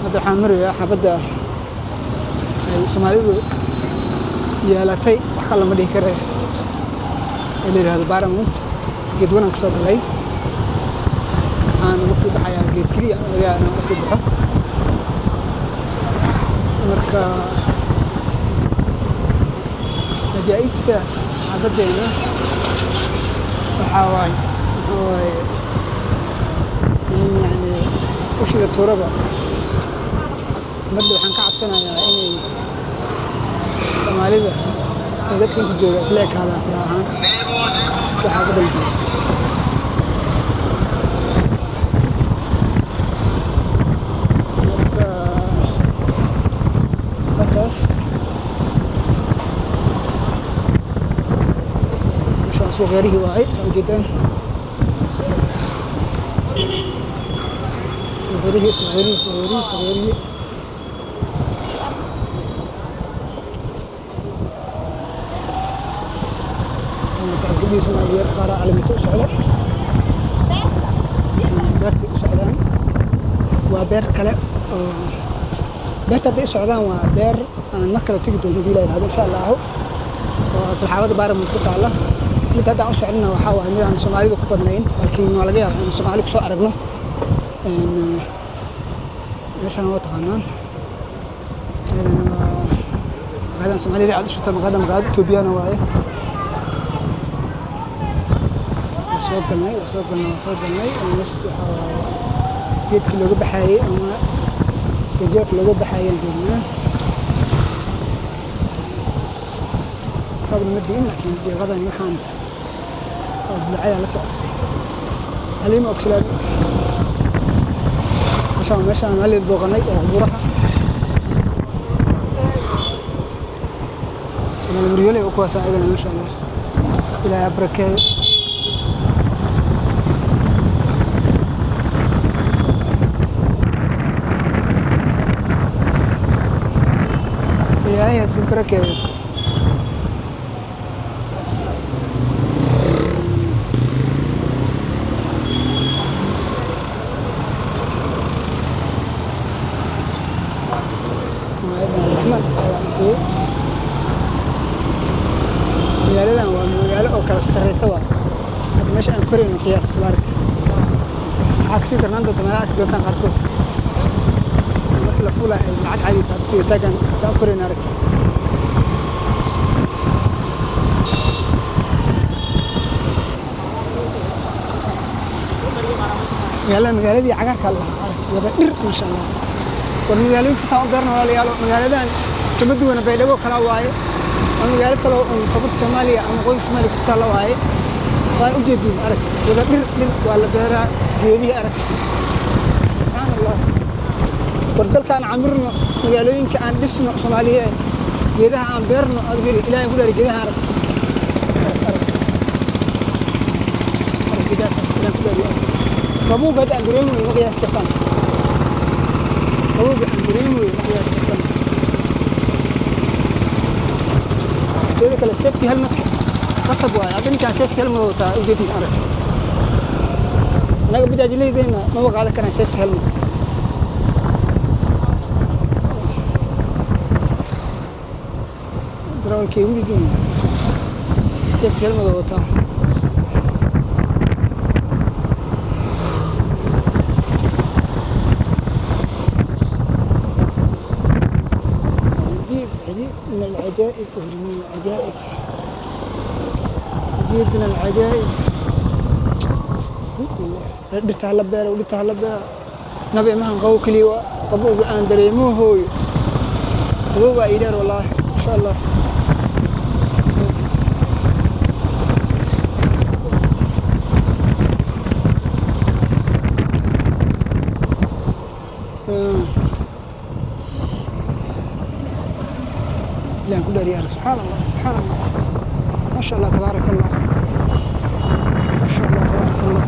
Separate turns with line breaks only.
Hadda waxaan marayaa xaafadda ay Soomaalidu yeelatay, wax kale lama dhihi kare, ee la yidhaahdo Paramount. Gate 1 aan kasoo galay, waxaan uga sii baxayaa gate 3 aan laga yaabaa inaan uga sii baxo. Marka ajaa'ibta xaafaddeena waxaa waaye, waxaa waaye in yacni ushiga tuuraba marda waxaan ka cabsanayaa inay Soomaalida ay dadka inta jooga isla ekaadaan tiro ahaan kuwa xaafaddan jooga. Marka halkaas meeshaan suuq yarihii waaye, saa ujeedaan, suuq yarihii, suuq yarihii, suuq yarihii, suuq yarihii. Gabdhihii Soomaaliyeed qaar calaamito u socda, beertay u socdaan. Waa beer kale oo beerta hadday u socdaan, waa beer aan mar kale tegi doono hadii la yidhahdo, insha Allahu, oo isla xaafadda Paramount ku taalla. Midda hadda aan u socdana waxaa waaye mid aan Soomaalidu ku badnayn, laakiin waa laga yaabaa inaan Soomaali kusoo aragno. Meeshaan waa taqaanaan, iyadana waa maqaayadan Soomaalida aad u shita, maqaayada maqaayad Etoobiyana waaye. Waa soo galnay, waa soo galnay, waa soo galnay. Almost waxaa waaye geedkii looga baxaayey ama gajeelka looga baxaayay aan joognaa. Roobna ma di'in, laakiin deeqadani waxaan oo bulacada la socota Xaliimo Ogslaami. Meeshaan waa meeshaan haleed booqanay oo qubuuraha Soomaali Maryooley oo kuwaas ayagana, masha Allah, Ilaahay ha barakeeyo. Ilaahay ha sin barakeeyo. Magaaladan Raxmaan ayaa cunteeyey. Magaaladan waa magaalo oo kala sarreysa. Waa hadda meesha aan korayno, qiyaas baarka waxaa kasii darnaan doonta meelaha arki doontaan qaarkood marka la fuulaa ay lacag caadi tahay. Fiiri taagan saa u korayno, arag. Magaalada magaaladii cagaarka la lahaa, arag, wada dhir, masha Allah. War magaalooyinka saan u beerna, walaalayaalo. Magaaladan kama duwana Baydhabo kala waaye, waa magaalo kale oo koonfurta Soomaaliya ama waqooyiga Soomaaliya ku taalla waaye. Waan ujeediin, arag, wada dhir, dhir waa la beeraa, geedihii arag, subxaan Allah. War dalkaan camirno, magaalooyinka aan dhisno Soomaaliyeed, geedaha aan beerno. Aad heli, Ilaahay ku dhaari, geedaha arag, arag, arag, arag geedahaas, Ilaahay ku dhaari, arag. Qabowga hadda aan dareemayo ma qiyaasi kartaan, qabowga aan dareemayo ma qiyaasi kartaan. Teeda kale, safety helmetka qasab waaye. Hadda ninkaan safety helmet wataa, ujeedin, arag. Annaga bajaajlaydeena maba qaadan karaan safety helmet. Darawalkii ujeedin safety helmet wataa. عجيب، عجيب من العجائب، من العجائب، عجيب من العجائب. Dhirta hala beero, dhirta hala beero. Nabi imahan qabow keliya waa qabowga aan dareemo hooyo, qabow baa ii dheer wallaahi, insha Allah. Ilaan ku dheeryahay, subxaan Allah, subxaan Allah, ma sha Allah, tabaaraka Allah, ma sha Allah, tabaaraka Allah.